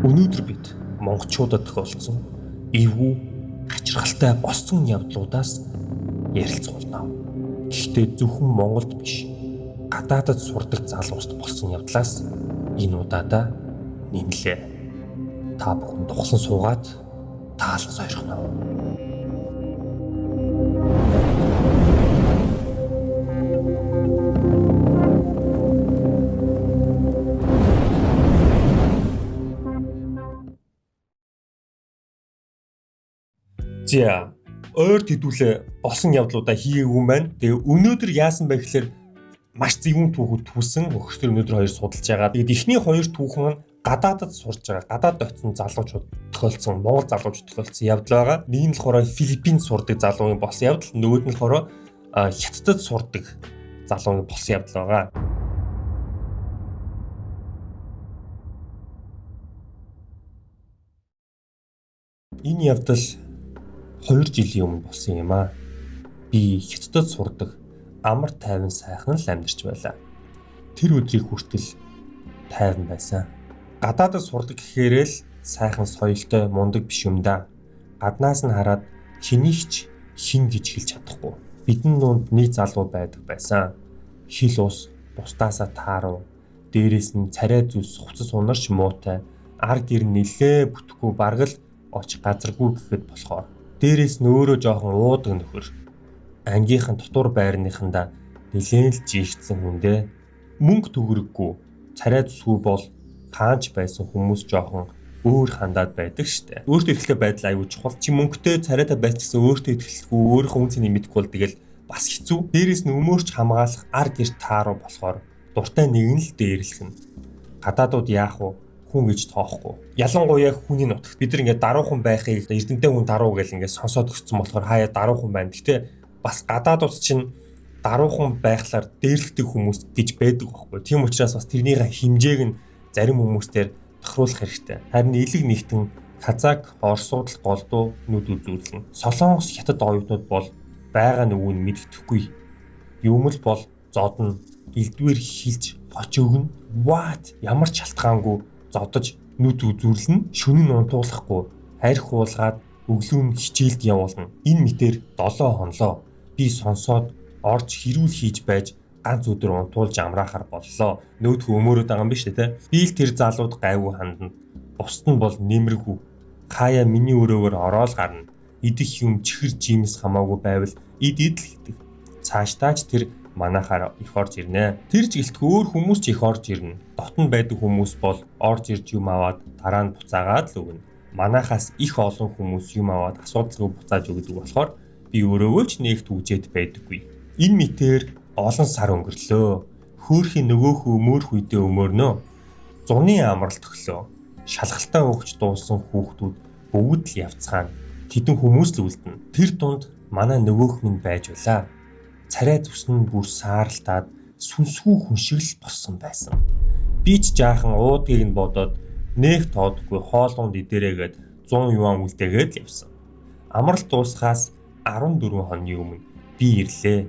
Өнөөдөр бид монголчуудад тохиолдсон эвгүй хачирхалтай болсон явдлуудаас ярилцуулна. Гэхдээ зөвхөн Монголд биш, гадаадад сурдаг залууст болсон явдлаас энэ удаадаа нэмлээ. Та бүхэн тухлан суугаад таалан сойрхоно. За, ойр хэдүүлээ болсон явдлуудаа хийгээгүй юм байна. Тэгээ өнөөдөр яасан бэ гэхээр маш зөвүүн түүхүүд түүсэн. Өгчтөр өнөөдөр хоёр судалж байгаа. Тэгээд эхний хоёр түүхэн нь гадаадад сурж байгаа, гадаад очисон залуучууд тохиолдсон, Монгол залуучууд тохиолдсон явдал байгаа. Нэг нь болохоор Филиппинд сурдаг залуугийн болсон явдал, нөгөөд нь болохоор Хятадд сурдаг залуугийн болсон явдал байгаа. Энэ явдал 2 жилийн өмнө болсон юм аа. Би Хятадд сурдаг амар тайван сайхан л амьдарч байлаа. Тэр өдрийг хүртэл тайван байсан. Гадаадд сурдаг гэхээрээ л сайхан соёлтой мундаг биш юм да. Гаднаас нь хараад хэнийг ч хин гэж хэлж чадахгүй. Бидний дунд нэг залуу байдаг байсан. Хил ус бусдаасаа таарав. Дээрээс нь царай зүс хувцас унарч муутай. Ар гэр нилээ бүтэхгүй бараг л очих газаргүй гэхэд болохоор. Дээрээс нь өөрөө жоохон уудаг нөхөр. Ангийнхан дотуур байрныхандаа нилээн л жийгдсэн хүн дээ. Мөнгө төгрөггүй, царай зүсгүй бол хаанч байсан хүмүүс жоохон өөр хандаад байдаг штэ. Өөртөө ихтэй байдал аюул чухал. Чи мөнгөтэй царайтай байсан ч гэсэн өөртөө итгэлгүй, өөрийнхөө үн цэнийг мэдэхгүй бол тэгэл бас хэцүү. Дээрээс нь өмөөрч хамгаалах ар гэр тааруу болохоор дуртай нэг нь л дээрлэх нь. Гадаадууд яах вэ? Хүн гэж тоохгүй. Ялангуяа хүний нутагт бид нар ингээд даруухан байхыг эрдэмтэн хүн даруу гэл ингээд сонсоод өссөн болохоор хаяа даруухан байна. Гэтэ бас гадаадууд чинь даруухан байхлаар дээрлэдэг хүмүүс гэж байдаг байхгүй. Тийм учраас бас тэрнийхээ хэмжээг нь зарим хүмүүстээр тохируулах хэрэгтэй. Харин элэг нэгтэн Казак, Оросууд л голдуу нүд үзүүлнэ. Солонгос, Хятад оюутнууд бол байгаа нүгүү нь мэддэхгүй. Юм л бол зодно, элдвэр хилж хоч өгнө. What? Ямар ч шалтгаангүй зодож нүд үзүүлнэ, шөнө нь унтуулахгүй, арх уулгаад өглөө нь хичээлд явуулна. Энэ мэтэр 7 хонлоо. Би сонсоод орж хэрүүл хийж байж ганц өдөр унтуулж амраахар боллоо. Нөөдхөө өмөрөөд байгаа юм биш үү те. Би л тэр залууд гайгүй хандна. Бусд нь бол нэмэргүй. Хаяа миний өрөөгөр ороод гарна. Идэх юм чихэр жимс хамаагүй байвал ид ид л гэдэг. Цаашдаа ч тэр манахаар их орж ирнэ. Тэр ч гэлтгүй өөр хүмүүс ч их орж ирнэ. Дотн байдаг хүмүүс бол орж ирж юм аваад дараа нь буцаагаад л өгнө. Манахаас их олон хүмүүс юм аваад асуудалгүй буцааж өгдөг болохоор би өрөөгөө ч нэг түгжээд байдаггүй. Энэ мэтэр олон сар өнгөрлөө. Хөөхий нөгөөхөө өмөөрх үедээ өмөөрнө. Зуны амралт өглөө. Шалгалтаа өгч дуусан хүүхдүүд бүгд л явцгаана. Хэдэн хүмүүс л үлдэнэ. Тэр дунд манай нөгөөх минь байж байлаа. Царай зүс нь бүр сааралтаад сүнсгүй хүн шиг л болсон байсан. Би ч жаахан уудгийг нь бодоод нэх тоодгүй хоолунд идэрээгээд 100 юан үлдээгээд л явсан. Амралт дуусахаас 14 хоногийн өмнө би ирлээ.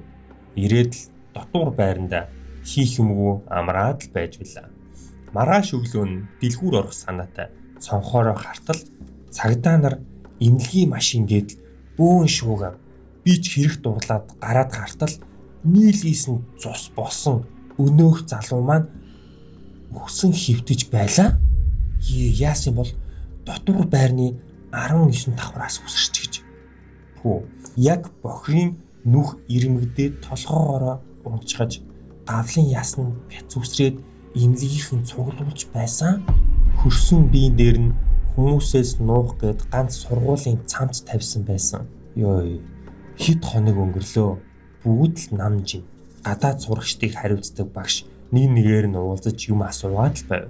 Ирээд л дотуур байранда хийх юмгүй амраад л байж байлаа. Маргааш өглөө нь дэлгүүр орох санаатай цонхоороо хартал цагдаа нар эмнэлгийн машин гэдэл бөөн шуугав. Би ч хэрэг дурлаад гараад хартал нийлгийс нь цус болсон өнөөх залуу маань өгсөн хөвтөж байлаа. Яасан бол дотуур байрны 19 давхраас үсэрч гэж. Пүү. Яг бохирын нүх ирмэгдээ толгоогоороо унчхаж гавлын ясн пяц үсрээд эмнэлгийнхэн цуглуулж байсан. Хөрсөн биеийн дээр нь хүмүүсээс нуух гээд ганц сургуулийн цамц тавьсан байсан. Йой. Хэд хоног өнгөрлөө. Бүгд л нам жин. Гадаад сурагчдыг хариуцдаг багш нэг нэгээр нь уулзаж юм асуугаад л байв.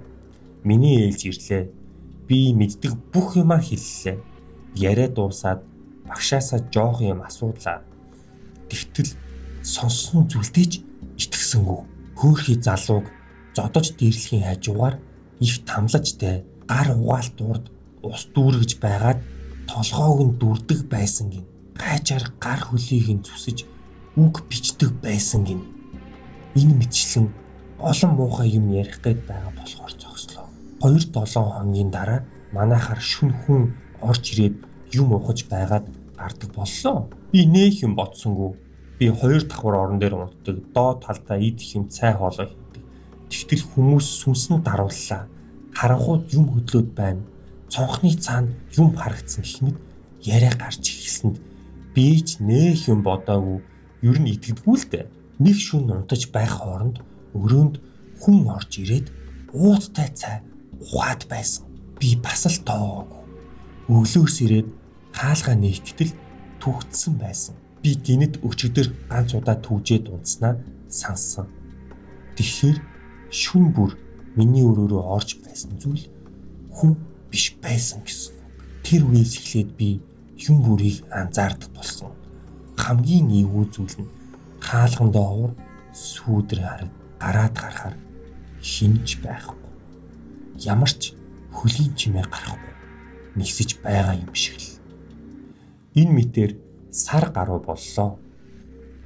Миний ээлж ирлээ. Би мэддэг бүх юмаа хэллээ. Яриа дуусаад багшаасаа жоох юм асуудлаа. Тэгтэл сонссон зүйлдээ ч итгэсэнгүй. Хөөхий залууг зодож дээрлэхийн хажуугаар их тамлажтай гар угаалт урд ус дүүргэж байгаад толгоог нь дүрдэг байсан гин. Гайчаар гар хөлийг нь зүсэж үг бичдэг байсан гин. Энэ мэтчлэн олон муухай юм ярих гээд байгаа болохоор зогслоо. 2-7 хоногийн дараа манайхаар шүн хүн орж ирээд юм ухаж байгаад гардаг боллоо. Би нэх юм бодсонгүй. Би 2 давхар орон дээр унтдаг. Доод талдаа идэх юм цай хоолой хийдэг. Тэгтэл хүмүүс сүнсэн дарууллаа. Харанхууд юм хөдлөөд байна. Цонхны цаана юм харагдсан гэх мэт яриа гарч эхэлсэнд би ч нэх юм бодоогүй. Ер нь итгэдэггүй л дээ. Нэг шүн унтаж байх хооронд өрөөнд хүн орж ирээд ууттай цай ухаад байсан. Би бас л тоогоогүй. Өглөөс ирээд хаалгаа нээхдээ түгтсэн байсан. Би гинэт өчигдөр ганц удаа түгжээд унтснаа сансан. Тэгэхээр шүн бүр миний өрөөрөө орж байсан зүйл хүн биш байсан гэсэн үг. Тэр үеэс эхлээд би юм бүрийг анзаардаг болсон. Хамгийн эвгүй зүйл нь хаалган доогуур сүүдэр хараг гараад гарахаар хинж байхгүй. Ямар ч хөлийн чимээ гарахгүй. Нэгсэж байгаа юм шиг л. Энэ мэтэр сар гаруй боллоо.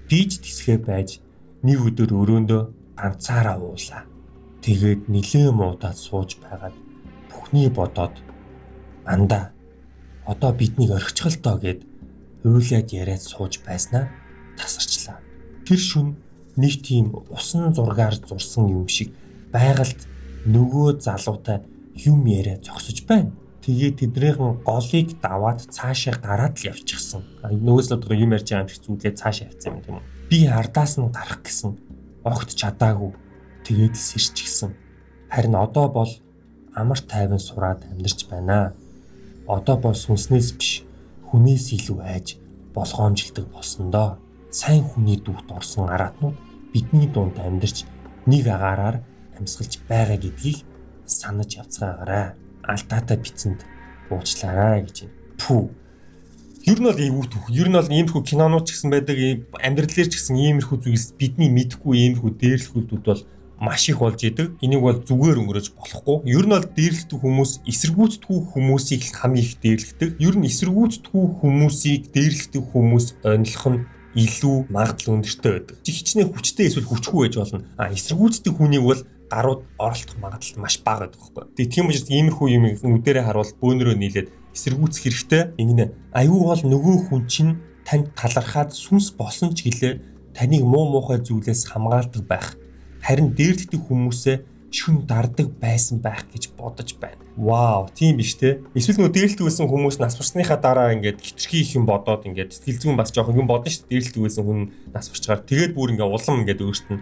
Би ч тэсгээ байж нэг өдөр өрөөндөө ганцаараа уулаа. Тэгээд нилээн муудаад сууж байгаад бүхний бодоод андаа одоо биднийг орхичих л доо гэд уйлаад яриад сууж байснаа тасарчлаа. Тэр шүн нэг тийм усан зургаар зурсан юм шиг байгальд нөгөө залуутай юм яриа зогсож байна. Тэгээд тэднийхэн голыг даваад цаашаа гараад л явчихсан. Нөгөөс л юм ярьж байгаа юм шиг зүудлээ цаашаа явцсан юм тийм үү. Би ардаас нь гарах гэсэн огт чадаагүй. Тэгээд л сэрчихсэн. Харин одоо бол амар тайван сураад амьдарч байна. Одоо бол сүнснээс биш хүнээс илүү айж болгоомжилдог болсон доо. Сайн хүний дүүт орсон араатнууд бидний дунд амьдарч нэг агаараар амьсгалж байгаа гэдгийг санаж явцгаагаарай. Алдаатай бицэнд уучлаарай гэж. Пүү. Ер нь бол эвгүй түүх. Ер нь бол иймэрхүү кинонууд ч гэсэн байдаг, амьдралээр ч гэсэн иймэрхүү зүйлс бидний мэдэхгүй иймэрхүү дээрлэхүүдүүд бол маш их болж идэг. Энийг бол зүгээр өнгөрөөж болохгүй. Ер нь бол дээрлэхдэг хүмүүс эсэргүүцдэггүй хүмүүсийг л хамгийн их дээрлэхдэг. Ер нь эсэргүүцдэггүй хүмүүсийг дээрлэхдэг хүмүүс онилох нь илүү магадлал өндөртэй байдаг. Хичнээн хүчтэй эсвэл хүчгүй байж болно. А эсэргүүцдэг хүнийг бол гарууд оролдох магадлал маш бага байдаг байхгүй. Тэгээ тийм учраас иймэрхүү юм нүдэрээ харуул бөөнөрөө нийлээд эсэргүүцэх хэрэгтэй. Ингэнэ аюу бол нөгөө хүн чинь танд талархаад сүнс болсон ч гэлээ таныг муу муухай зүйлээс хамгаалдаг байх. Харин дээрлэхдэг хүмүүсээ шүн дардаг байсан байх гэж бодож байна. Вау, тийм биш те. Эсвэл нөгөө дээрлэдэг байсан хүмүүс нас барсныхаа дараа ингээд хитрхи их юм бодоод ингээд сэтгэл зүйн бас жоохон юм бодно шүү дээ. Дээрлэдэг байсан хүн нас барчгаар тэгээд бүр ингээд улам ингээд өөрт нь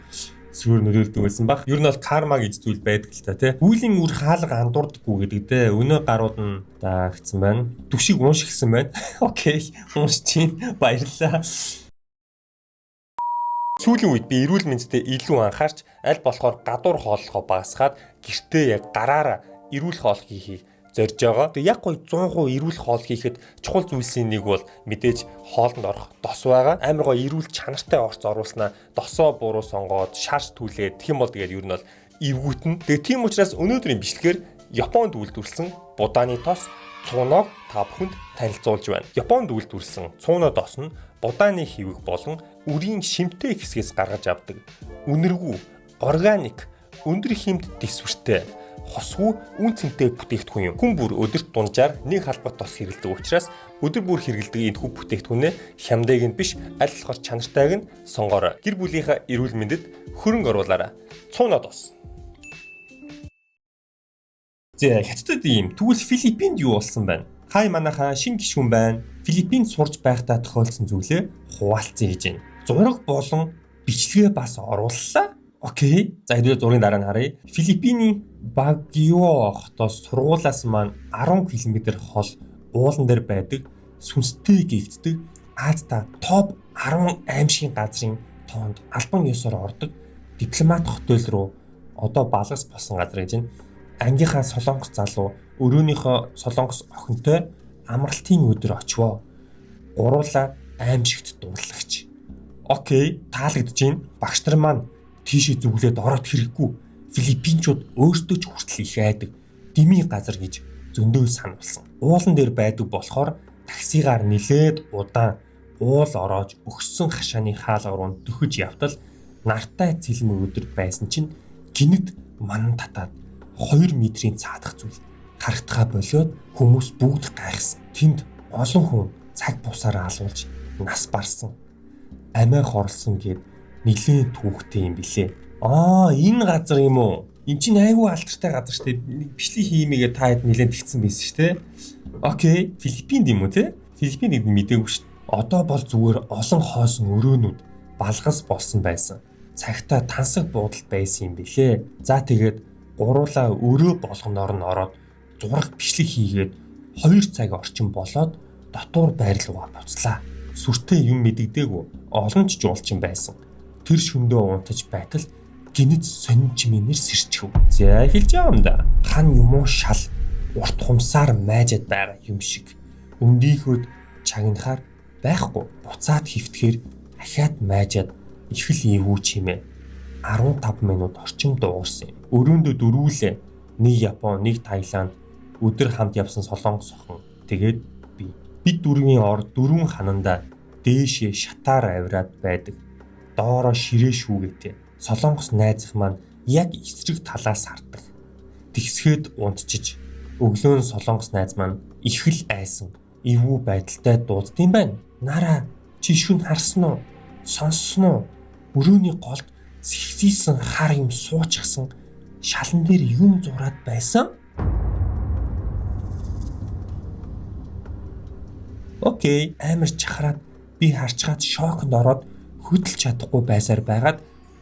сүрээр нөлөөлдөг байсан баг. Ер нь бол карма гэж зүйл байдаг л та тий. Үйлийн үр хаалга андуурдаггүй гэдэг дээ. Өнөө гарууд нь даагцсан байна. Түшиг уншигсан байна. Окей. Уншиж чинь. Баярлалаа. Сүүлийн үед би эрүүл мэндэд илүү анхаарч аль болохоор гадуур хооллохоо багасгаад гэртээ яг гараараа эрүүл хоол хийхийг зорж байгаа. Тэгээ яг гоё 100% эрүүл хоол хийхэд чухал зүйлсийн нэг бол мэдээж хоолнд орох дос байгаа. Амар гоё эрүүл чанартай орц оруулснаа досоо буруу сонгоод шарж түлээд тэгэх юм бол тэгээд ер нь бол эвгүүтэн. Тэгээ тийм учраас өнөөдрийн бичлэгээр Японд үйлдвэрлэсэн будааны тос цууног та бүхэнд танилцуулж байна. Японд үйлдвэрлэсэн цууно тос нь будааны хэвэг болон үрийн шимтэй хэсгээс гаргаж авдаг. Үнэргүй, органик, өндөр хэмт дэсвэртэй, хосгүй үн цэнтэй бүтээгдэхүүн юм. Хүн бүр өдөрт дунджаар нэг халбаг тос хэрэглэдэг учраас өдөр бүр хэрэглэдэг энэхүү бүтээгдэхүүнээ хямдыг нь биш аль болохоор чанартайг нь сонгоорой. Гэр бүлийнхаа эрүүл мэндэд хөрөнгө оруулаарай. Цууно тос. Зэ хятадд ийм тэгвэл Филиппинд юу болсон байна? Хай манайхаа шинэ гишүүн байна. Филиппинд сурж байхдаа тохиолдсон зүйлээ хуваалцъя гэж байна. Зураг болон бичлэгээ бас орууллаа. Окей. За хэдүүлээ зургийн дараа нь харъя. Филиппиний Багио хотоос сургуулиас маань 10 км хол уулан дээр байдаг сүнстэй гэгддэг Азда топ 10 аймшгийн газрын тоонд албан ёсоор ордог дипломат хотел руу одоо балгас болсон газар гэж байна. Ангийнхаа солонгос залуу өрөөнийхөө солонгос охинтой амралтын өдөр очвоо. Гуруула аймшигт дурлагч. Окей, таалагдж байна. Багш нар маань тийшээ зүглээд ороод хэрэггүй. Филиппинчууд өөрсдөө ч хүртэл их айдаг. Дими газар гэж зөндөө сануулсан. Уулан дээр байдаг болохоор таксигаар нилээд удаан уул ороож өгсөн хашааны хаалга руу дөхөж явтал нартай цэлмэг өдөр байсан чинь гинэт манан татаад 2 метрийн цаадах зүйл харагдахаа болиод хүмүүс бүгд гайхсан. Тэнд олон хүн цаг бусаар алуулж нас барсан. Амиа хорлсон гэд нэлээд түүхтэй юм билээ. Аа, энэ газар юм уу? Эн чинь айгүй алдартай газар штэ. Нэг бичлэг хиймээгээ та хэд нэлээд тэгсэн байсан штэ. Okay, Филиппинд юм уу те? Филиппинд гэдэг мдээгүй штэ. Одоо бол зүгээр олон хоосон өрөөнүүд балгас болсон байсан. Цагтаа тансаг буудал байсан юм билээ. За, тэгээд гуруулаа өрөө болгоноор нь ороод зураг бичлэг хийгээд 2 цаг орчим болоод дотуур байр руугаа буцлаа. Сүртэй юм мэдэгдээгүй. Олон ч жуулчин байсан. Тэр шөндөө унтаж байтал гэнэт сонин чимээнээр сэрчихв. За, хэлж байгаа юм да. Хан юм уу, шал урт хумсаар майжаад байгаа юм шиг. Өмдийнхөөд чагнахаар байхгүй. Буцаад хэвтгэхээр ахиад майжаад их л эвгүй чимээ. 15 минут орчим дуугарсан юм. Өрөөндөө дөрвүүлээ. Нэг Япон, нэг Таиланд, өдөр хамт явсан солонгос охин. Тэгээд би. Бид дөрвийн ор дөрвөн ханандаа дээшээ шатаар авираад байдаг. Доороо ширээ шүүгээтэй. Солонгос найзах маань яг эсрэг талаас хардаг. Тэгсгээд унтчиж өглөө нь солонгос найз маань их л айсан, эвгүй байдалтай дууддсан байна. "Нараа, чи шүн харсан уу? Сонссон уу? Өрөөний голд сэгсийсэн хар юм суучихсан, шалан дээр юм зураад байсан." Okay, амар чахраад би харчгаад шоконд ороод хөдөлж чадахгүй байсаар байгаад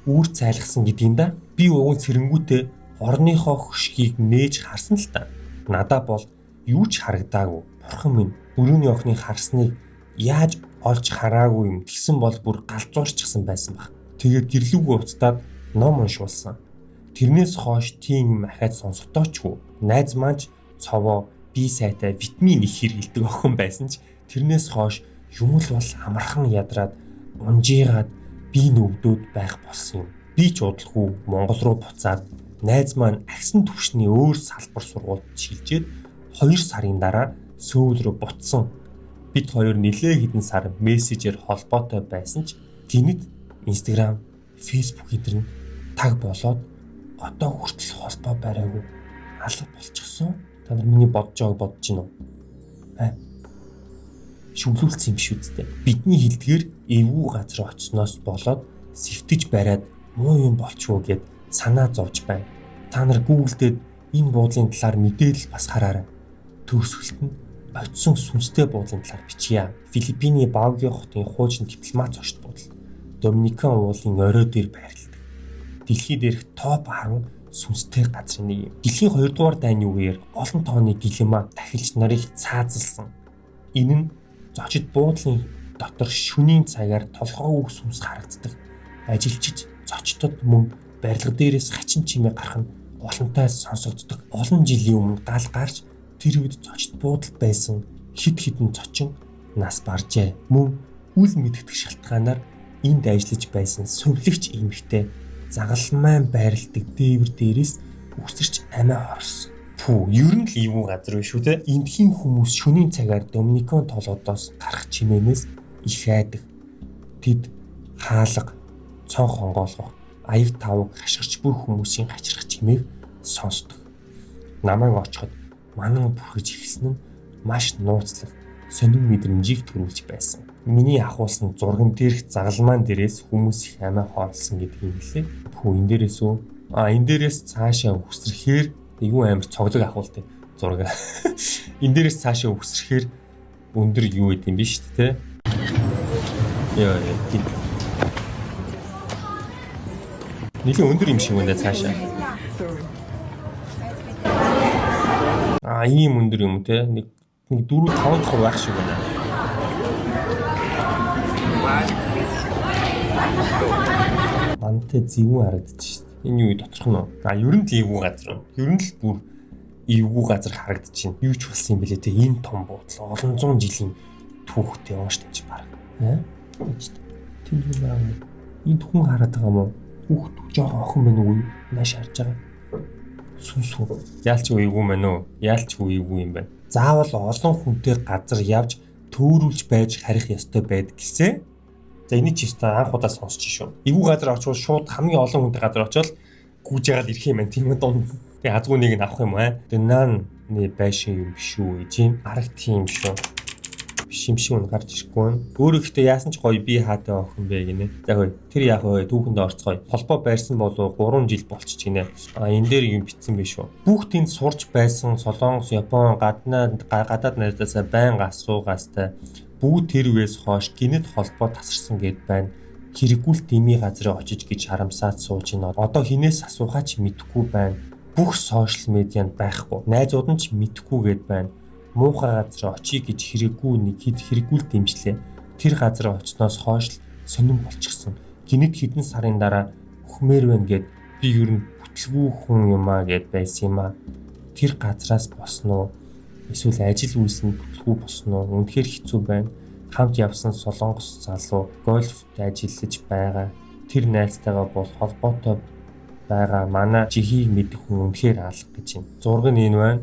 үүр цайлгсан гэдгийг да. Би уг нь сэрэнгүүтээ орныхоо хөшгийг нээж харсан л та. Надаа бол юу ч харагдаагүй. Бурхан минь, өрөөний охины харсныг яаж олж хараагүй юм. Тэгсэн бол бүр галзуурчихсан байсан баг. Тэгээд гэрлүүгөө уцтаад ном уншуулсан. Тэрнээс хойш тийм юм ахиад сонсогдоочгүй. Найз маань ч цовоо би сайтай витамин их хэрэгэлдэг охин байсан ч тэрнээс хойш юм л бол амархан ядраад унжигаад би нүвдүүд байх болсон юм. Би ч удалгүй Монгол руу буцаад найз маань агсан түвшний өөр салбар сургуульд шилжээд 2 сарын дараа Сөүл рүү буцсан. Бид хоёр нэлээ хэдэн сар мессежээр холбоотой байсан ч гэнэт Instagram, Facebook эдэр нь таг болоод одоо хүртэл холбоо бариагүй алга болчихсон. Та нар миний бодож байгааг бодож гин үү? Аа. Шүглүүлсэн юм биш үсттэй. Бидний хэлдгээр эвгүй газар очсноос болоод сэвтэж бариад муу юм болчихвоо гэд санаа зовж байна. Та нар Google дээр энэ буудлын талаар мэдээлэл бас хараарай. Төгсгөлт нь очисон сүнстэй буудлын талаар бичье. Филиппиний Багио хотын хуучин дипломат зочд буудал. Доминикан уулын орой дээр байрладаг. Дэлхий дээрх топ 10 сүнстэй газрын нэг юм. Дэлхийн 2 дугаар дайны үеэр олон тооны гэлэмаа тахилч нарыг цаазалсан. Энэ нь зочид буудлын дотор шөнийн цагаар толгойг сүнс харагддаг. Ажилчид, зочдод мөн барилга дээрээс хачин чимээ гарах нь олонтой сонсогддог. Олон жилийн өмнө гал гарч тэр үед зочид буудалд байсан хэд хэдэн зочин нас баржээ. Мөн үл мэдэгдэх шалтгаанаар энд ажиллаж байсан сувилагч эмэгтэй загалмайн байрладаг дээвэр дээрээс үсэрч амиа хорсон. Пүү, ер нь л эвгүй газар биш үү те? Эндхийн хүмүүс шөнийн цагаар Доминикан толгодоос гарах чимээнээс их айдаг. Тэд хаалга, цонх онгойлгох, аяг тавг хашгирч буй хүмүүсийн хачирх чимээг сонсдог. Намайг очиход манан бүрхэж эхэлсэн нь маш нууцлаг сонин мэдрэмжийг төрүүлж байсан. Миний ахуулсан зурган дээрх загалмаан дээрээс хүмүүс их амиа хорлсон гэдэг юм лээ. Пүү, энэ дээрээс үү? А, энэ дээрээс цаашаа үсрэхээр юу амар цоглог ахуулт зураг. Энэ дээрээс цаашаа үсрэхээр өндөр юу гэдэм биш үү те? Яа, яа. Нэлийн өндөр юм шиг байна цаашаа. А, ийм өндөр юм те. Нэг 4 5 давхар байх шиг байна. Мантай зэвүүн харагдчих шүү дээ. Энэ юу доторх нь уу? А, ер нь л эвгүй газар. Ер нь л бүр эвгүй газар харагдчихэв. Юу ч болсон юм бэлээ те. Энэ том буудлаа олон зуун жилийн түүхтэй юм шүү дээ баг. Аа? Тэнд юм аа. Энд хүн хараад байгаа юм уу? Хүүхд жоохон охин байна уу? Нааш харж байгаа. Сүнс үү? Яалч эвгүй мэн үү? Яалч эвгүй юм байна. Заавал олон хүнтэй газар явж төөрүүлж байж харих ёстой байд гэсэн. За, энийг ч ёстой анх удаа сонсч шүү. Эвгүй газар очивол шууд хамгийн олон хүнтэй газар очивол гүйж яагаад ирэх юм байна. Тийм үү дунд. Тэгээ азгүй нэг нь авах юм аа. Тэгээ нааны байшин юм биш үү гэж юм. Араг тийм шүү. Биш юм шиг үн гарч ирэхгүй байна. Өөрөө ихтэй яасан ч гоё би хаатай охин бэ гинэ. За хөөе. Тэр яах вэ? Түүхэнд орцгоё. Холбоо байрсан болов 3 жил болчих гинэ. А энэ дээр юм битсэн биш үү? Бүх тэнд сурч байсан Солонгос, Япон, гадаад найзаасаа байнга асуугаастай бүү тэр үеэс хойш гинэт холбоо тасарсан гэд байна. Хэрэггүй л дэмий газрын очиж гэж харамсаад сууж байна. Одоо хинээс асуухаа ч мэдэхгүй байна. Бүх сошиал медианд байхгүй. Найзууд нь ч мэдэхгүй гэд байна. Муухай газар очие гэж хэрэггүй нэг хэд хэрэггүй л дэмжлээ. Тэр газар очсноос хойш л сонирн болчихсон. Гинэт хэдэн сарын дараа өхмээр байна гэд би ер нь бүтлгүй хүн юм аа гэд байсан юм аа. Тэр газраас босно уу? Эсвэл ажил үйлс нь бүтлгүй босно уу? Үнэхээр хэцүү байна. Хамт явсан солонгос залуу гольф ажиллаж байгаа. Тэр найзтайгаа бол холбоотой байгаа. Манай жихийг мэдэх хүн үнэхээр алга гэж юм. Зураг нь энэ байна.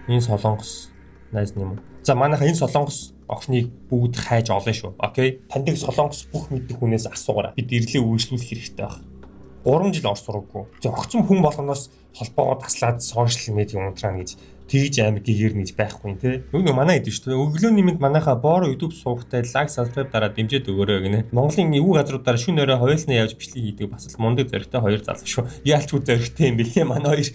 Энэ солонгос найз нь юм уу? За манайха энэ солонгос охиныг бүгд хайж олно шүү. Okay. Таньдаг солонгос бүх мэдэх хүнээс асуугаарай. Бид ирлээ үйлчлүүлэх хэрэгтэй байх. 3 жил ор сураагүй. За огцон хүн болгоноос холбоогоо таслаад сошиал медиа унтраана гэж тэгж амар гэгэрнэ гэж байхгүй юм те. Нөгөө манай идэв шүү дээ. Өглөөний мэнд манайха боро YouTube суугтай like, subscribe дараад дэмжиж өгөөрэй гинэ. Монголын эвгүй газруудаар шүн орой хоёулна явж бичлэг хийдэг бас л мундаг зоригтой хоёр залуу шүү. Яалчгүй зоригтой юм бэлээ манай хоёр.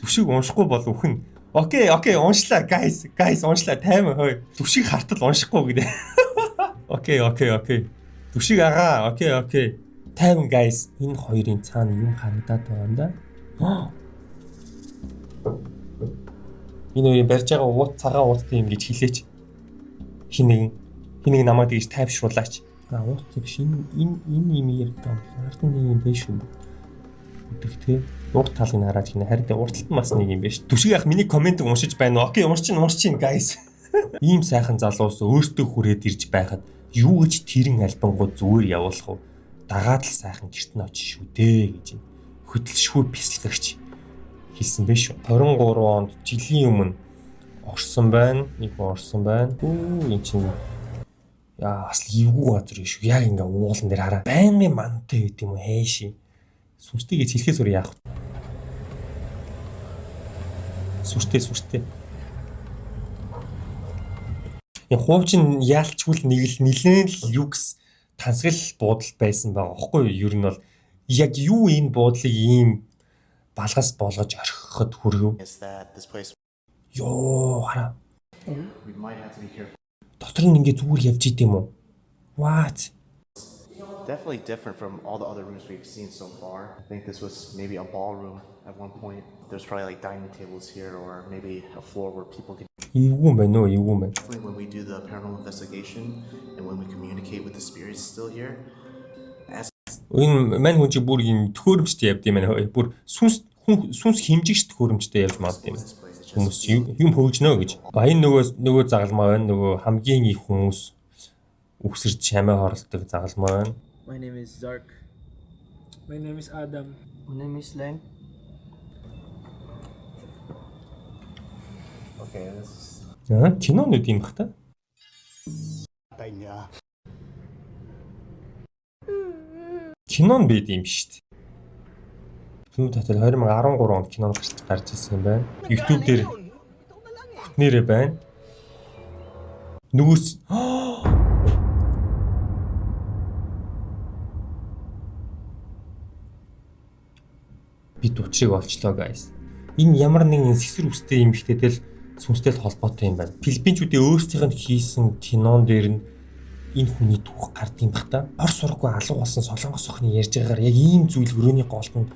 Түшиг уншихгүй бол үхэн. Okay, okay, уншлаа guys. Guys уншлаа 50 хой. Түшиг хартал уншихгүй гэдэг. Okay, okay, okay. Түшиг агаа. Okay, okay. 50 guys. Энэ хоёрын цаана юм харагдаад байгаа юм да. Энэ хоёрын барьж байгаа уут цагаан ууттай юм гэж хэлээч. Хин нэгэн хин нэг намайг тэгж тайвшруулаач. А уут биш энэ энэ энэ юм ярьдаг юм. Ард нь нэг юм биш үү? Өдөх те. Урт талыг нь хараач гинэ. Харин урт талд нь бас нэг юм биш. Түшиг ах миний комментиг уншиж байна уу? Okay, уншиж уншиж guys. Ийм сайхан залуус өөртөө хүрээд ирж байхад юу гэж тэрэн альбангууд зүгээр явуулах вэ? Дагаад л сайхан гэрт нь очиж шүү дээ гэж юм. Хөдөлшгүй бясалгагч хэлсэн байх шүү. 23 онд жилийн өмнө орсон байна. Нэг хүн орсон байна. Үу энэ чинь яа бас л эвгүй газар юм шүү. Яг ингээ уулан дээр хараа. Байнгын мантай байт юм уу хайши. Сүртэй гэж хэлэхээс өөр яах вэ? Сүртэй сүртэй. Энэ хуучин яалчгүй л нэг л нилээн л люкс тансгал буудал байсан байгаа байхгүй юу? Ер нь бол яг юу энэ буудлыг ийм балгас болгож орхиход хүргэв? Is that this place Йоо хараа. we might have to be careful. Дотор нь ингээ зүгээр явж идэм үү? What? Definitely different from all the other rooms we've seen so far. I think this was maybe a ballroom at one point. There's probably like dining tables here or maybe a floor where people can Эвгүй юм байна уу? Эвгүй юм байна. definitely when we do the paranormal investigation and when we communicate with the spirits still here. As Энэ мань хүн чи бүр юм төхөөрөмжтэй явд юм байна. Бүр сүнс хүн сүнс хэмжигч төхөөрөмжтэй явж магад юм. this place, it's just Хүмүүс чи юм хөгжнө гэж. А энэ нөгөө загалмаа байна. Нөгөө хамгийн их хүмүүс үхсэрч чамаа хорлдог загалмаа байна. My name is Zark. My name is Adam. My name is Lang. okay, this is Аа кинонууд юм бах та. Кинон байд юм шүү дээ. Фильм татал 2013 онд кино гарч ирсэн юм байна. YouTube дээр бүтнээрээ байна. Нөгөөс бид учрыг олчлоо guys. Энэ ямар нэгэн сэгсэр үстэй эмэгтэйтэй л сүнстэй л холбоотой юм байна. Филиппинчүүдийн өөрсдийнх нь хийсэн кинон дээр нь энэ хүний түүх гард юм бах та. Ор сурггүй алга болсон солонгос охины ярьж байгаагаар яг ийм зүйл өрөөний голд нь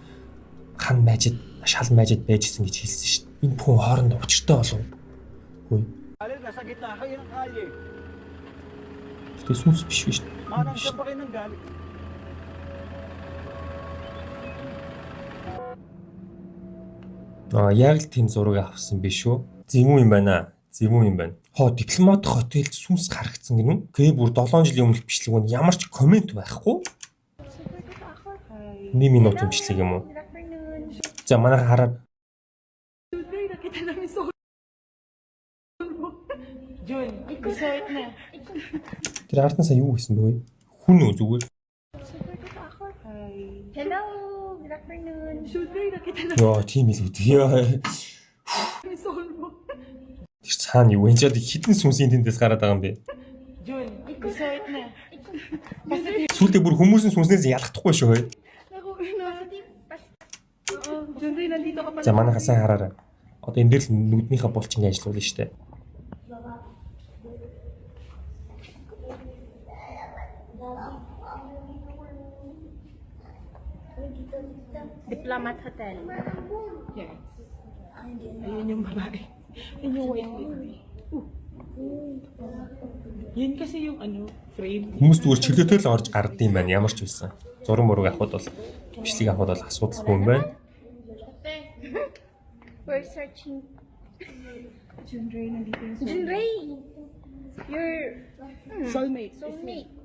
хан майжид шал майжид байж исэн гэж хэлсэн шүү дээ. Энэ хүн хоорондоо учиртай болов. Хөөе. Alin, nasa gitna kayo ng kalye. Гэтэ сүнс биш биш. Manang siya pa kayo ng galit. Аа яг л тийм зураг авсан биш үү? Зэвүүн юм байна. Зэвүүн юм байна. Хоо дипломат хотелд сүнс харагдсан гинүү. Гэ бүр 7 жилийн өмнөх бичлэг нь ямар ч комент байхгүй. 1 минут юм бичлэг юм уу? Good afternoon. За манайха хараад Nakita namin sa Jun, gusto na. тэр ард нь сая юу хийсэн бэ? Хүн үү зүгээр? Hello! Good afternoon. Afternoon. Shunrei, nakita Йоо, тийм илүү. Йоо. namin soul mo. Тэр цаана юу энэ ч хідэн сүнсийн тэндээс гараад байгаа юм бэ? Jun, gusto it na. Сүултээ бүр хүмүүсийн сүнснээс ялахдахгүй шүү хөөе. Naku, na. Oo, Junrei, nandito ka pala. За манайхаа сайн хараарай. Одоо энэ дээр л нүднийхээ булчинг ажиллуулна шүү дээ. Diplomat Hotel. Yes. Ayun yung babae. Ayun yung white lady. Yun kasi yung ano, frame. Хүмүүс зүгээр чөлөөтэй л орж гардыг юм байна ямар ч байсан. Зураг мураг авахд бол бичлэг авахд бол асуудалгүй юм байна. We're searching. Junrei, nandito yung soul. Junrei! Your Soulmate. soulmate.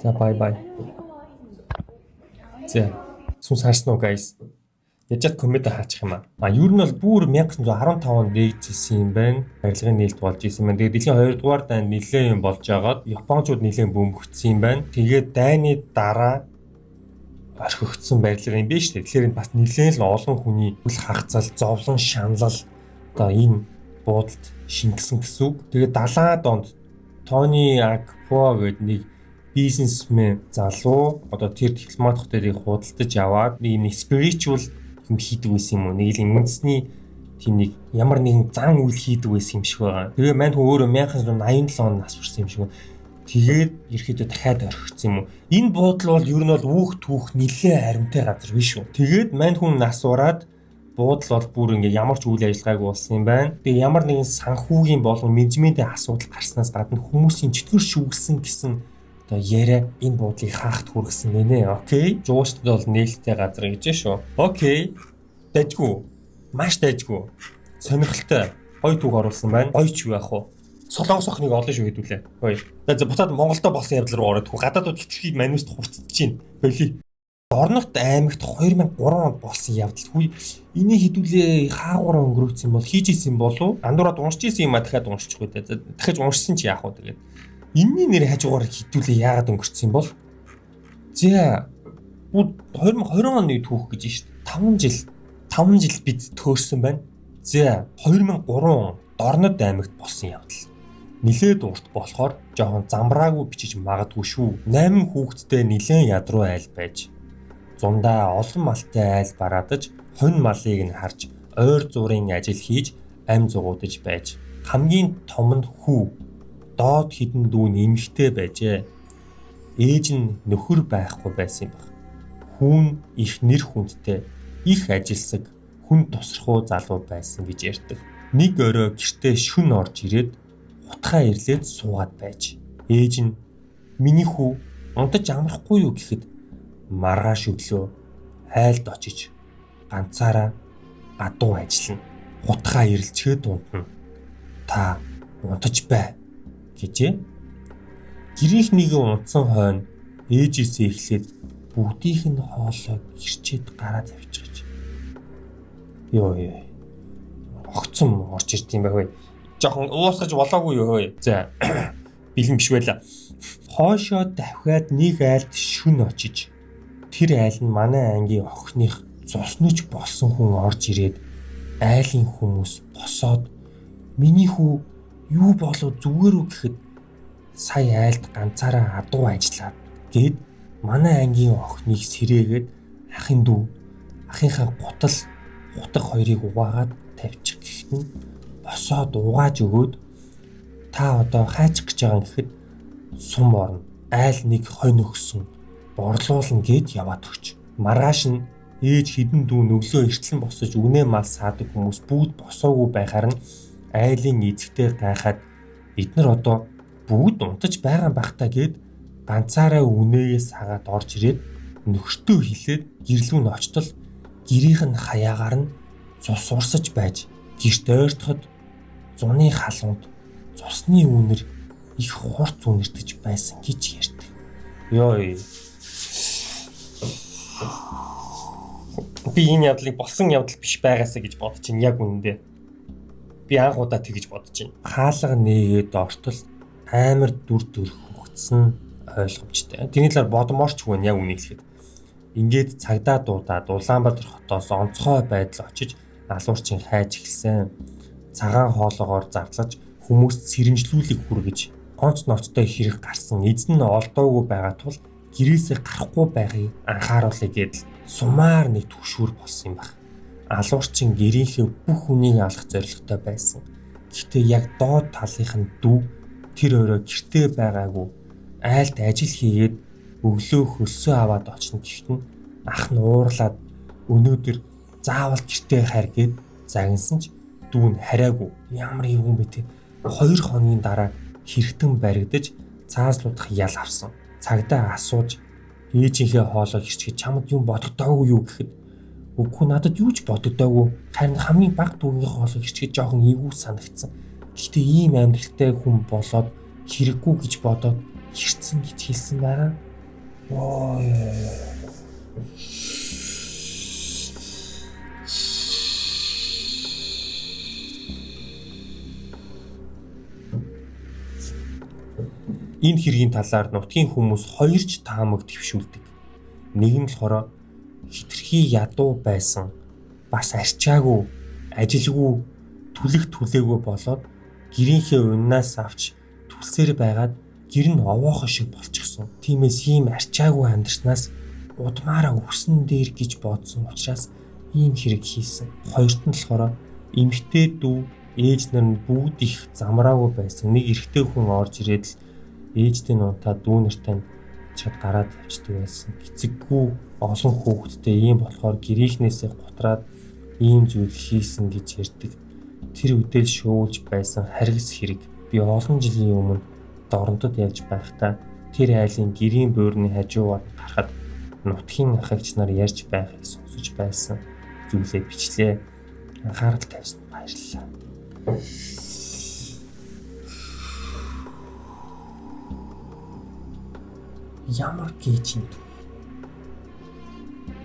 За бай бай. За сүнс харсан уу guys? Яжаад коммент хаачих юм аа. А ер нь бол бүр 1915 онд нэгжсэн юм байна. Барилгын нээлт болж исэн байна. Тэгээд дэлхийн 2 дугаар дайнд нэлээд юм болж агаад Япончууд нэлээд бөмбөгдсөн юм байна. Тэгээд дайны дараа орхигдсон барилга юм биш үү? Тэгэхээр энэ бас нэлээд л олон хүний үл хагацал, зовлон, шаналл одоо энэ буудалд шингэсэн гэсэн үг. Тэгээд 70-аад онд Тони Акпо гэдэг нэг бизнесмен залуу одоо тэр дипломат хотелыг худалдаж аваад нэг юм spiritual юм хийдэг байсан юм уу? Нэг л юм үндэсний тийм нэг ямар нэгэн зан үйл хийдэг байсан юм шиг байгаа. Тэгээ мань хүн өөрөө 1987 онд нас барсан юм шиг байна. Тэгээд ерөөхдөө дахиад орхигдсон юм уу? Энэ буудал бол ер нь бол үүх түүх нэлээ харимтай газар биш үү? Тэгээд мань хүн нас ураад буудал бол бүр ингээ ямар ч үйл ажиллагаагүй болсон юм байна. Тэгээ ямар нэгэн санхүүгийн болон менежментийн асуудал гарснаас гадна хүмүүсийн чөтгөр шүүгсэн гэсэн одоо яриа энэ буудлыг хаахт хүргэсэн гэнэ. Окей. Жуучтад бол нээлттэй газар гэж шүү. Окей. Дайжгүй. Маш дайжгүй. Сонирхолтой. Гой түүх оруулсан байна. Гоё ч юу яах вэ? Солонгос охиныг олон шүү хэдүүлээ. Хөөе. За буцаад Монголдо болсон явдал руу ороод гадаадууд хитрхи мануст хурцдаж байна. Боли. Орнот аймагт 2003 онд болсон явдал. Хүй энийг хэдүүлээ хаагураа өнгөрөөцсөн бол хийж исэн болов? Андуураад уншиж исэн юм а дахиад уншчихгүй дээ. За, дахиж уншсан чи яах вэ тэгээд. Энийний нэр хажуугаар хэдүүлээ яагаад өнгөрцсөн юм бол? За бүр 2020 оны түүх гэж шít. 5 жил 5 жил бид төөрсөн байна. За 2003 он Дорнод аймагт болсон явдал. Нилээд урт болохоор жоохон замраагүй бичиж магадгүй шүү. 8 хүүхэдтэй нилээн ядруу айл байж зундаа олон малтай айл бараадаж хонь малыг нь харж ойр зуурын ажил хийж ам зугуудаж байж хамгийн том нь хүү доод хідэн дүү нь эмэгтэй байжээ. Ээж нь нөхөр байхгүй байсан юм баг. Хүүн их нэр хүндтэй их ажилсаг хүн тусрахуу залуу байсан гэж ярьдаг. Нэг орой гэртээ шүн орж ирээд хутгаа ирлээд суугаад байж. Ээж нь миний хүү унтаж амрахгүй юу гэхэд маргааш өглөө айлд очиж ганцаараа гадуу ажиллана. Хутгаа ирэлчгээд унтна. Та унтаж бай гэжээ. Гэрийнх нэгэн унтсан хойно ээжээсээ эхлээд бүгдийнх нь хоолой гэрчээд гараад явчихж. Йоо ёо. Огцом орж ирд юм байх вэ? Жохон уусгаж болоогүй юу хөөе. За бэлэн биш байла. Хоошоо давхиад нэг айлд шүн очиж тэр айл нь манай ангийн охиных цуснаж болсон хүн орж ирээд айлын хүмүүс босоод миний хүү юу болов зүгээр үү гэхэд сая айлд ганцаараа адуу ажиллаад гээд манай ангийн охиныг сэрээгээд ахын дүү ахынхаа гутал хутаг хоёрыг угаагаад тавьчих гэхэд нь босоод угааж өгөөд та одоо хайчих гэж байгаа юм гэхэд сум орно айл нэг хонь өгсөн борлуулна гэд яваад өгч. Маргааш нь ээж хідэн дүү нүглөө эртлэн босож үнэ мал саадаг хүмүүс бүгд босоогүй байхаар нь айлын эзэгтэй гайхаад эднэр одоо бүгд унтаж байгаа юм бах та гэд ганцаараа үнээгээ сагаад орж ирээд нөхөртөө хилээд гэрлүү нь очтол гэрийнх нь хаяагаар нь цус урсаж байж гэрт ойртоход зуны халуунд цусны үнэр их хурц үнэртэж байсан гэж ярьдаг. Йой. Би энэ явдлыг болсон явдал биш байгаасаа гэж бодож байна яг үнэндээ. Би анх удаа тэгж бодож байна. Хаалга нээгээд ортол Амар дүр төрх хөгцсөн ойлгомжтой. Тэрний талаар бодмоор ч үгүй яг үнийг хэлэхэд. Ингээд цагдаа дуудаад Улаанбаатар хотоос онцгой байдал очиж алуурчин хайж эхэлсэн. Цагаан хоолоогоор зарлаж хүмүүст сэрэмжлүүлэг хүргэж онц ноцтой хэрэг гарсан. Эзэн нь олдоогүй байгаа тул гэрээсээ гарахгүй байхыг анхааруулъя гэдэл сумаар нэг түгшүүр болсон юм баг. Алуурчин гэрийнхээ бүх хүнийг алах зорилготой байсан. Гэхдээ яг доод талынх нь дүү тэр өрөө гэртээ байгаагүй айлд ажил хийгээд өглөө хөлсөө аваад очно гэхэд нь ах нь уурлаад өнөөдөр заавал гэртээ хайр гээд загинсан ч дүү нь хараагүй. Ямар эвгүй юм бэ те. 2 хоногийн дараа хэрэгтэн баригдаж цааслуудах ял авсан. Цагдаа асууж ээжийнхээ хоолой хэрчгээд чамд юм бодогдоогүй юу гэхэд үгүй надад юу ч бодогдоогүй. Харин хамгийн бага дүүгийн хоолой хэрчгээд жоохон эвгүй санагдсан. Гэхдээ ийм амьдралтай хүн болоод хэрэггүй гэж бодоод хэрцэн гэж хэлсэн байгаа. Йоо. Энэ хэргийн талаар нутгийн хүмүүс хоёр ч таамаг дэвшүүлдэг. Нэг нь болохоор хитрхи ядуу байсан, бас арчаагүй, ажилгүй, түлэх түлээгүй болоод гэрийнхээ уннаас авч түлсээр байгаад гэр нь овоохоо шиг болчихсон. Тиймээс ийм арчаагүй амьдарснаас удмаараа өвсөн дээр гэж бодсон учраас ийм хэрэг хийсэн. Хоёрт нь болохоор эмэгтэй дүү ээж нар нь бүгд их замраагүй байсан. Нэг эрэгтэй хүн орж ирээд л ээжтэй нунтаа дүү нартай чад гараад явчихдаг байсан. Эцэггүй олон хүүхэдтэй ийм болохоор гэрийнхнээсээ гутраад ийм зүйл хийсэн гэж ярьдаг. Тэр үдэл шөөлж байсан харгас хэрэг. Би олон жилийн өмнө дорнодод явж байхдаа тэр айлын гэрийн буурны хажуугаар гарахад нутгийн ахагч нар ярьж байхыг сонсож байсан зүйлээ бичлээ. Анхаарал тавьсанд баярлалаа. Ямар гэж юм бэ?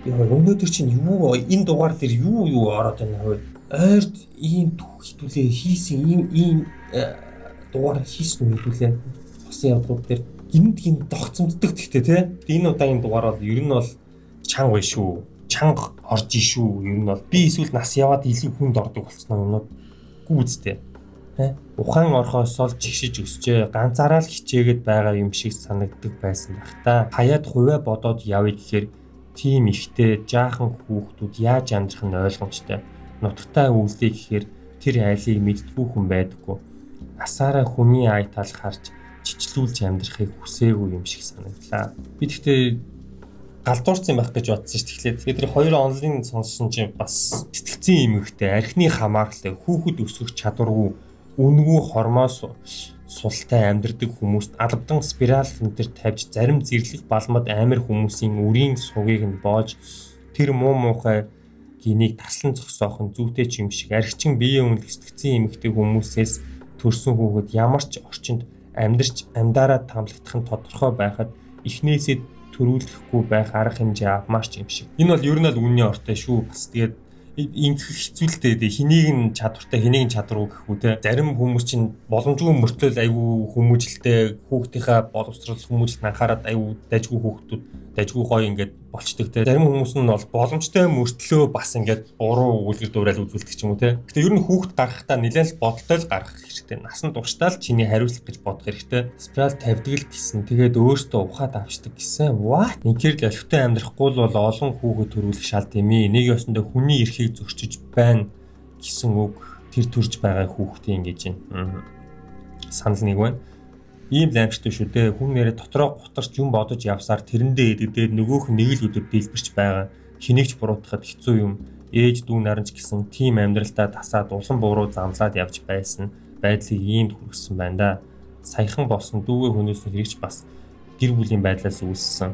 Яа, өнөөдөр чинь юу энэ дугаар дээр юу ороод байна вэ? Ойрд ийм түүх хитүүлээ хийсэн ийм дугаар хийсэн үү хитүүлээ. Босон явдлууд дээр гинт гинт тогтцомддог гэхдээ тий. Энэ удаагийн дугаар бол ер нь бол чанга биш шүү. Чанга орж шүү. Ер нь бол би эсвэл нас яваад илүү хүнд ордог болцсон юмнууд гүйцтэй. Ухаан орхоос ол чигшиж өсчээ. Ганцаараа л хичээгээд байгаа юм шиг санагддаг байсан байх та. Хаяад хувиа бодоод явъя гэхээр тийм ихтэй жаахан хүүхдүүд яаж амьдрах нь ойлгомжтой. Нутагтаа үлдээ гэхээр тэр айлыг мэддэггүй хүн байдаггүй. Асаараа хүний ай тал харж чичлүүлж амьдрахыг хүсээгүй юм шиг санагдлаа. Би тэгтээ галдуурсан байх гэж бодсон шүү дээ. Тэгэхээр тэр хоёр онлын сонссон чинь бас сэтгцэн эмэгтэй, архины хамааралтай, хүүхэд өсгөх чадваргүй, үнэгүй хормоос султай амьдардаг хүмүүст албадан спираль энэ төр тавьж зарим зэрлэг балмад амир хүмүүсийн үрийн сугийг нь боож тэр муу муухай гинийг таслан зогсоох нь зүйтэй ч юм шиг архичин биеийн үнэлэх сэтгцэн эмэгтэй хүмүүсээс төрсэн хүүхэд ямар ч орчинд амьдрч амьдараа тамлагдах нь тодорхой байхад эхнээсээ төрүүлэхгүй байх арга хэмжээ авмаар ч юм шиг. Энэ бол ер нь бол үнний ортой шүү. Бас тэгээд ингэх хэцүүлтэй дээ. Хэнийг нь чадвартай, хэнийг нь чадваргүй гэх үү те. Зарим хүмүүс чинь боломжгүй мөртлөөл айгүй хүмүүжлтэй, хүүхдийнхээ боловсрол хүмүүжлэлд анхаарат айгүй дайжгүй хүүхдүүд дайжгүй гоё ингээд болчдөг те. Зарим хүмүүс нь бол боломжтой мөртлөө бас ингээд буруу үлгэр дуурайл үзүүлдэг ч юм уу те. Гэтэ ер нь хүүхд гаргахтаа нэлээд л бодолтой л гаргах хэрэгтэй. Насан туршдаа л чиний хариуцлага гэж бодох хэрэгтэй. Спираль тавьдаг л гэсэн. Тэгээд өөртөө ухаад авчдаг гэсэн. What? Инхээр л олигтой амьдрахгүй л бол олон хүүхэд төрүүлэх шалт юм ээ. Нэг ёсондоо хүний эрхийг зөрчиж байна гэсэн үг тэр төрж байгаа хүүхдийн ингэж байна. Санал нэг байна. Ийм л аимшигтай шүү дээ. Хүн нэрээ дотроо гутарч юм бодож явсаар тэрэндээ идэгдээд нөгөөх нь нэг л өдөр дэлбэрч байгаа. Хэнийг ч буруутгахад хэцүү юм. Ээж дүү наранч гэсэн тийм амьдралдаа тасаад улам буруу замлаад явж байсан байдлыг иймд хүргэсэн байна да. Саяхан болсон дүүгээ хүнээс нь хэрэгч бас гэр бүлийн байдлаас үүссэн.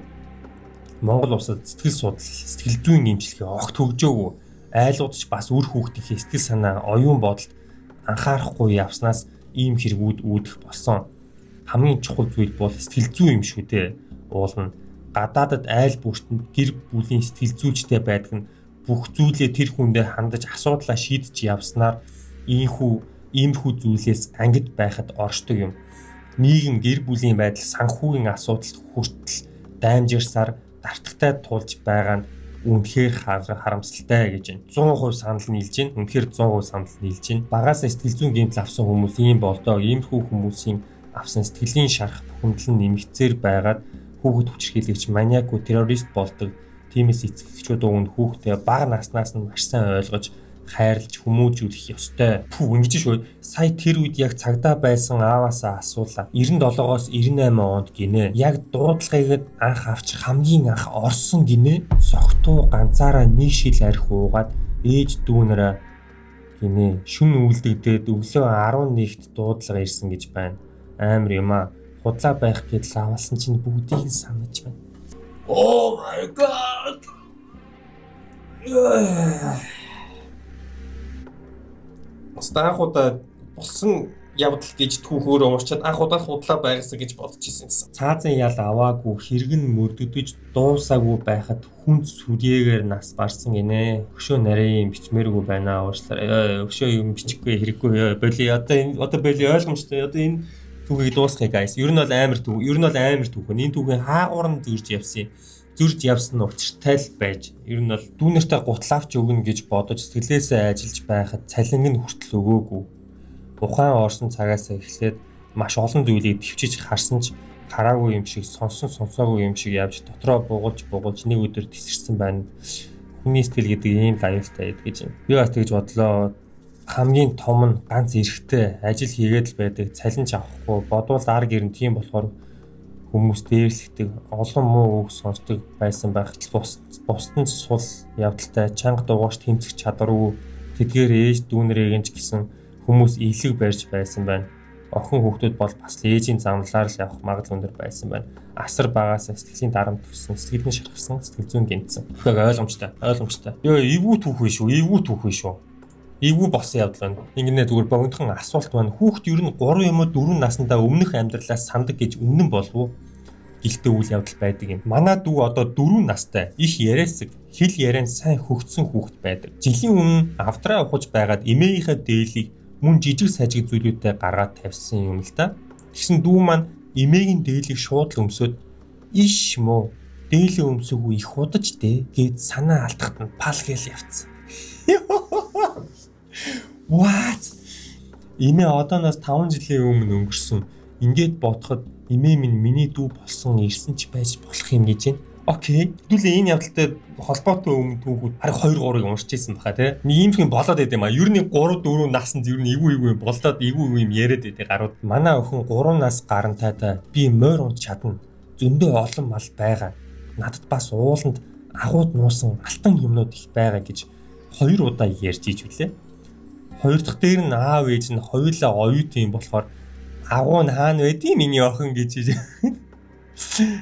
Монгол улсад сэтгэл судлал, сэтгэл зүйн эмчилгээ огт хөгжөөгүй. Айлууд ч бас үр хүүхдийнхээ сэтгэл санаа, оюун бодолд анхаарахгүй явснаас ийм хэрэгүүд үүдэх болсон. Хамгийн чухал зүйл бол сэтгэл зүй юм шүү дээ. Уулна. Гадаадад айл бүртэнд гэр бүлийн сэтгэл зүйчтэй байдаг нь бүх зүйлээ тэр хүндээ хандаж асуудлаа шийдэж явснаар иймэрхүү зүйлээс ангид байхад оршдог юм. Нийгэм гэр бүлийн байдал санхүүгийн асуудалд хүртэл даймжирсаар дартагтай тулж байгаа нь үнэхээр харамсалтай гэж байна. 100% санал нийлж байна. Үнэхээр 100% санал нийлж байна. Багасаа сэтгэл зүйн гэмтэл авсан хүмүүс ийм болдоо. Иймэрхүү хүмүүсийн авсан сэтгэлийн шарах бухимдал нь нэмэгцээр байгаад хүүхэд хүчирхийлэгч, маньяк, террорист болдог. Тиймээс эцэг эхчүүд уг нь хүүхдээ бага наснаас нь маш сайн ойлгож хайрлж хүмүүжүүлэх ёстой. Пүү ингэж шүү. Сая тэр үед яг цагдаа байсан ааваасаа асуулаа. 97-оос 98 онд гинэ. Яг дуудлагыг анх авч хамгийн анх орсон гинэ. Согтуу ганцаараа нэг шил арх уугаад ээж дүүнэрээ гинэ. Шүн үлдэгдээд өглөө 11-т дуудлага ирсэн гэж байна. Амар юм аа. Худлаа байх гэдэл авалсан чинь бүгдийг нь санаж байна. Oh my god. Анх удаа болсон явдал гэж түүхөөр уурчаад анх удаа худлаа байгсан гэж бодож ирсэн гэсэн. Цаазын ял аваагүй хэрэг нь мөрдөгдөж дуусаагүй байхад хүн сүрьеэгээр нас барсан гинэ. Өшөө нарийн юм бичмээргүй байна уучлаарай. Өшөө юм бичихгүй хэрэггүй. Боли одоо энэ одоо боли ойлгомжтой. Одоо энэ түүхийг дуусгая guys. Ер нь бол амар түүх. Ер нь бол амар түүх. Энэ түүхийн хаагуур нь зөрж явсан юм. Зөрж явсан нь учиртай л байж. Ер нь бол дүү нартай гутал авч өгнө гэж бодож сэтгэлээсээ ажиллаж байхад цалинг нь хүртэл өгөөгүй. Ухаан орсон цагаас эхлээд маш олон зүйлийг төвчиж харсан ч хараагүй юм шиг сонсон сонсоогүй юм шиг явж дотроо буугалж буугалж нэг өдөр тесэрсэн байна. Хүний сэтгэл гэдэг ийм л аюултай байдаг гэж юм. Би бас тэгж бодлоо. Хамгийн том нь ганц эрэгтэй ажил хийгээд л байдаг, цалин ч авахгүй, бодвол ар гэр нь тийм болохоор хүмүүс дээрлэхдэг, олон муу үг сонсдог байсан байх. Бусд нь сул явдалтай, чанга дугуйч тэмцэх чадваргүй, тэдгээр ээж дүүнэрийг нь ч гэсэн хүмүүс илэг барьж байсан байна. Охин хүүхдүүд бол бас л ээжийн замлаар л явах магадлал өндөр байсан байна. Асар багаас сэтгэлийн дарамт төссөн, сэтгэл нь шархсан, сэтгэл зүйн гэмтсэн. Тэгэхээр ойлгомжтой, ойлгомжтой. Йоо, эвгүй түүх биш үү? Эвгүй түүх биш үү? Эвгүй болсон явдал байна. Ингэнэ зүгээр богинохон асуулт байна. Хүүхд ер нь 3 юм уу 4 наснда өмнөх амьдралаас сандаг гэж үнэн болов уу? Гэлтэй үйл явдал байдаг юм. Манай дүү одоо 4 настай их яриасаг, хэл яриан сайн хөгжсөн хүүхэд байдаг. Жилийн өмнө авдраа ухаж байгаад эмээгийнхээ дээлийг мөн жижиг сажиг зүйлүүдтэй гаргаад тавьсан юм л да. Тэгсэн дүү маань эмээгийн дээлийг шууд л өмсөөд иш мó дээлээ өмсөөгүй их удаж дээ гэд санаа алдахад нь пал гээл явцсан. What? Эмээ одооноос 5 жилийн өмнө өнгөрсөн. Ингээд бодоход эмээ минь миний дүү болсон ирсэн ч байж болох юм гэж байна. Окей. Хэдүүлээ энэ явдалтай холбоотой өмнө түүхүүд бараг 2 3-ыг уншиж ирсэн баха тий. Нэг ийм юм болоод байд юм а. Ер нь 3 4 наснд ер нь эвгүй эвгүй юм болоод эвгүй эвгүй юм яриад байдаг гарууд. Манай охин 3 нас гарантайдаа би морь унж чадна. Зөндөө олон мал байгаа. Надад бас ууланд агууд нуусан алтан юмнууд их байгаа гэж 2 удаа ярьж иж үлээ. Хоёр дахь дээр нь аав ээж нь хоёулаа оюутан юм болохоор агуу нь хаана байдгийг миний охин гэж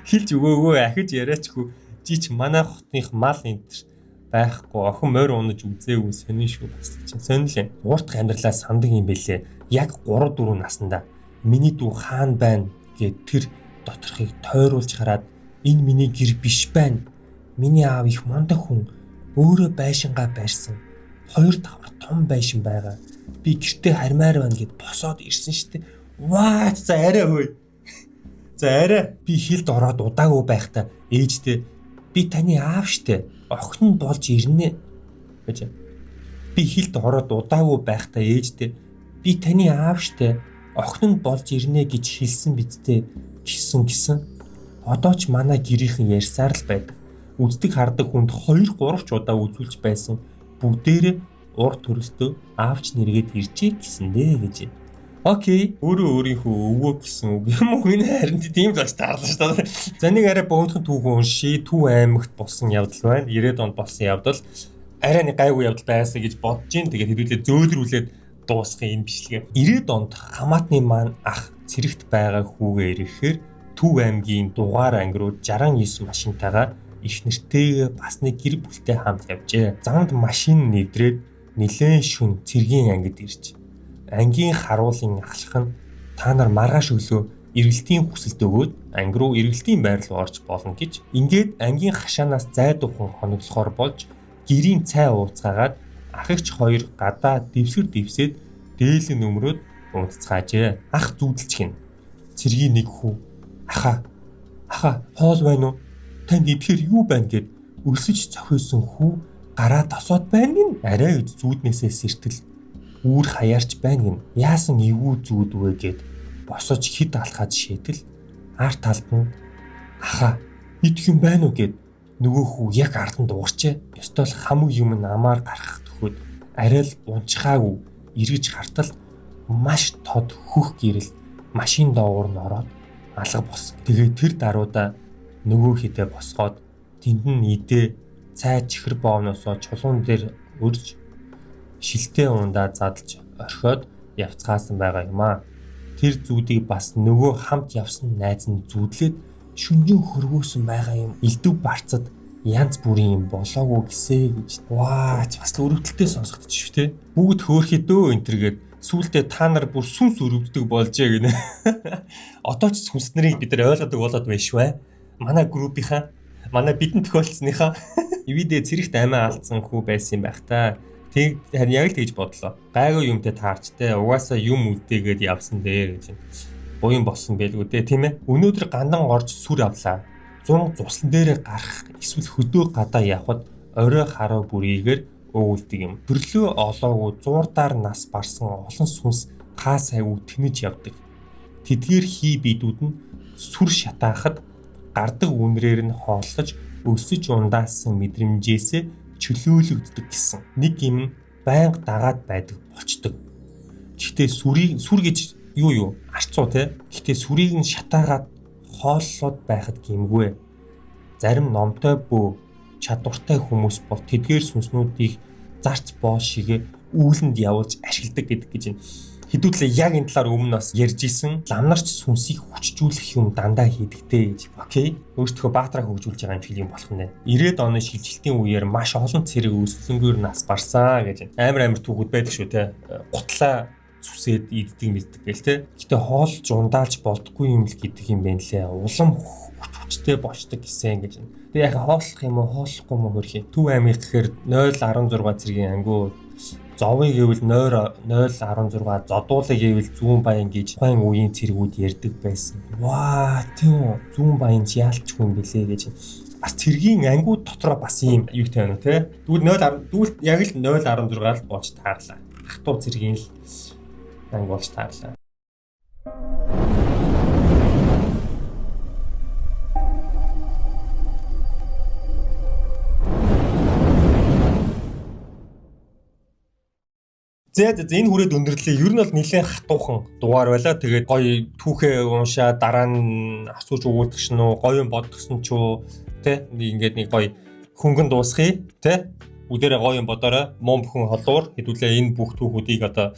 хэлж өгөөгөө ахиж яриачгүй. Жич манай хотных мал энэ төр байхгүй охин морь унаж үзээгүй сонин шүү бас чинь сонин л юм. Ууртах амьдралаа сандаг юм бэлээ. Яг 3 4 наснда миний дүү хаана байна гэд тэр доторхыг тойруулж хараад энэ миний гэр биш байна. Миний аав их мундаг хүн өөрөө байшингаа барьсан. 2 давхар том байшин байгаа. Би гэртээ хармаар байна гэд босоод ирсэн штэ. What? За арай хөөе. За арай би хилд ороод удаагүй байхдаа ээжтэй би таны аав штэ. Охин нь болж ирнэ гэж. Би хилд ороод удаагүй байхдаа ээжтэй би таны аав штэ. Охин нь болж ирнэ гэж хэлсэн бидтэй гисэн гисэн. Одоо ч манай гэрийнхэн ярьсаар л байдаг. Үздэг хардаг хүнд 2 3 ч удаа үзүүлж байсан. Бүгдээрээ ур төрөлтөө аавч нэргээд иржээ гэсэн дээ гэж. Окей. Өөрөө өөрийнхөө өвөө гэсэн үг юм уу? Энэ харин тийм л болж таарлаа шүү дээ. За нэг арай богинохон түүх уншия. Төв аймагт болсон явдал байна. 90-ад онд болсон явдал. Арай нэг гайгүй явдал байсан гэж бодож гин. Тэгээд хэдүүлээ зөөлрүүлээд дуусгах энэ бичлэгээ. 90-ад онд хамаатны маань ах цэрэгт байгаа хүүгээ ирэхээр Төв аймгийн дугаар анги руу 69 машинтайгаа их нэртэйгээ бас нэг гэр бүлтэй хамт явжээ. Замд машин нэвтрээд нилээн шүн цэргийн ангид ирж. Ангийн харуулын ахлах нь та нар маргааш өглөө эргэлтийн хүсэлт өгөөд анги руу эргэлтийн байр руу орж болно гэж. Ингээд ангийн хашаанаас зайдуухан хоноглохоор болж гэрийн цай ууцгаагаад ахыгч хоёр гадаа дэвсгэр дэвсээд дээлэн нөмрөөд унтцгаажээ. Ах зүүдэлч гин. Цэргийн нэг хүү "Аха, аха, хоол байна уу? Танд идэхээр юу байна?" гэд өлсөж цохиосон хүү гараа тосоод байна гин. Арай гэж зүүднээсээ сэртэл үүр хаяарч байна гин. Яасан эвгүй зүүд вэ гэд босож хид алхаад шийдэл ар талд нь "Аха, идэх юм байна уу?" гэд нөгөө хүү яг ард нь дуугарчээ. Ёстой л хамаг юм нь амаар гарах төхөөд арай л унчхаагүй эргэж хартал маш тод хөх гэрэл машин доогуур нь ороод алга болсон. Тэгээ тэр даруйда нөгөө хідээ босгоод тэнд нь идээ цай чихэр боовноосоо чулуун дээр өрж шилтэй ундаа задалж орхиод явцгаасан байгаа юм аа. Тэр зүүдийг бас нөгөө хамт явсан найз нь зүүдлээд шүнжин хөргөөсөн байгаа юм. Элдв барцад янз бүрийн юм болоогүй гисэ гэж. Ваа, бас л өрөвдөлттэй сонсогдчих шүү те. Бүгд хөөрхий дөө энэ төр гээд сүүлдээ та нар бүр сүнс өрөвддөг болжээ гинэ. Одоо ч сүнс нарыг бид нар ойлгодог болоод байна шүү. Манай группийнхаа, манай бидэнд тохиолдсныхаа ивидэ цэрэгт амиа алдсан хүү байсан юм байх та. Тэг харин яг л тэгж бодлоо. Гайгүй юмтай таарч те. Угаасаа юм үлдээгээд явсан дээр гэж. Буян болсон байлгүй дээ, тийм ээ. Өнөөдөр гандан орж сүр авлаа. 100 цусан дээрээ гарах эсвэл хөдөө гадаа явхад орой харуу бүрийгээр уугуулдаг юм. Төрлөө олоогүй зуурдаар нас барсан олон сүнс хаа сайгүй тэнэж явдаг. Тэдгээр хий бидүүд нь сүр шатаахад гардаг үнрээр нь хооллож өсөж ундаасан мэдрэмжээсээ чөлөөлөгддөг гэсэн. Нэг юм нь байнга дагаад байдаг болчдөг. Гэхдээ сүрийг сүр гэж юу юу арцуу те. Гэхдээ сүрийг нь шатаагаад хооллоод байхад гимгүй. Зарим номтой бөө чадвартай хүмүүс бол тэдгээр сүнснүүдийг зарц боо шигэ үүлэнд явуулж ашигладаг гэдэг гэж байна. Хэдүүлээ яг энэ талаар өмнө бас ярьж исэн. Ламнарч сүнсийг хүчжүүлэх юм дандаа хийдэгтэй гэж. Окей. Өөртөө баатраа хөгжүүлж байгаа юм шиг юм болох нэ. 90-ад оны шилжилтийн үеэр маш олон цэрэг өсөлөнгөөр нас барсан гэж. Амар амар түүхүүд байдаг шүү те. Гутлаа зүсээд иддэг мэддэг гээл те. Гэтэ хоолж ундаалж болдггүй юм л гэдэг юм байна лээ. Улам хүч хүчтэй болчдөг гэсэн гэж. Тэгээ яг хооллох юм уу, хооллохгүй юм уу хөрхий. Төв аймгийг гэхээр 0.16 цэргийн ангиу, зовыг гэвэл 0.16, зодуулыг гэвэл зүүн баян гэж тухайн үеийн цэргүүд ярьдаг байсан. Ваа, тийм үү. Зүүн баян ч яалчгүй юм бэлээ гэж. Бас цэргийн ангиуд дотроо бас ийм юутай байна уу те. Тэгвэл 0.10 тэгвэл яг л 0.16 л болж таарлаа. Хатуу цэргийн л анги болж таарлаа. За за энэ хүрээд өндөрлөө. Ер нь бол нэлээд хатуухан дугаар байлаа. Тэгээд гоё түүхээ уншаа, дараа нь асууж өгүүлдэг шин үү, гоё юм бодгосон ч үү, тэ? Ингээд нэг гоё хөнгөн дуусгая, тэ? Бүгдээрээ гоё юм бодоорой. Муу бүхэн холуур хэдүүлээ энэ бүх түүхүүдийг одоо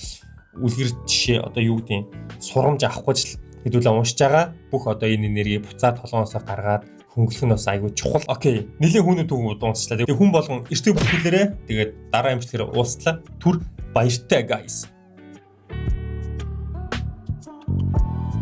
үлгэр жишээ одоо юу гэдэг юм сурамж авах гэж хэдүүлээ уншиж байгаа. Бүх одоо энэ энерги буцаад толгоосоо гаргаад хөнгөлөх нь бас айгүй чухал. Окей. Нэлээд хүүнүүд түүхүүд уншчлаа. Тэгээ хүн болгон эртээ бүртгүүлээрэ. Тэгээд дараа имжлэгээр уулзлаа. Түр баяртай guys.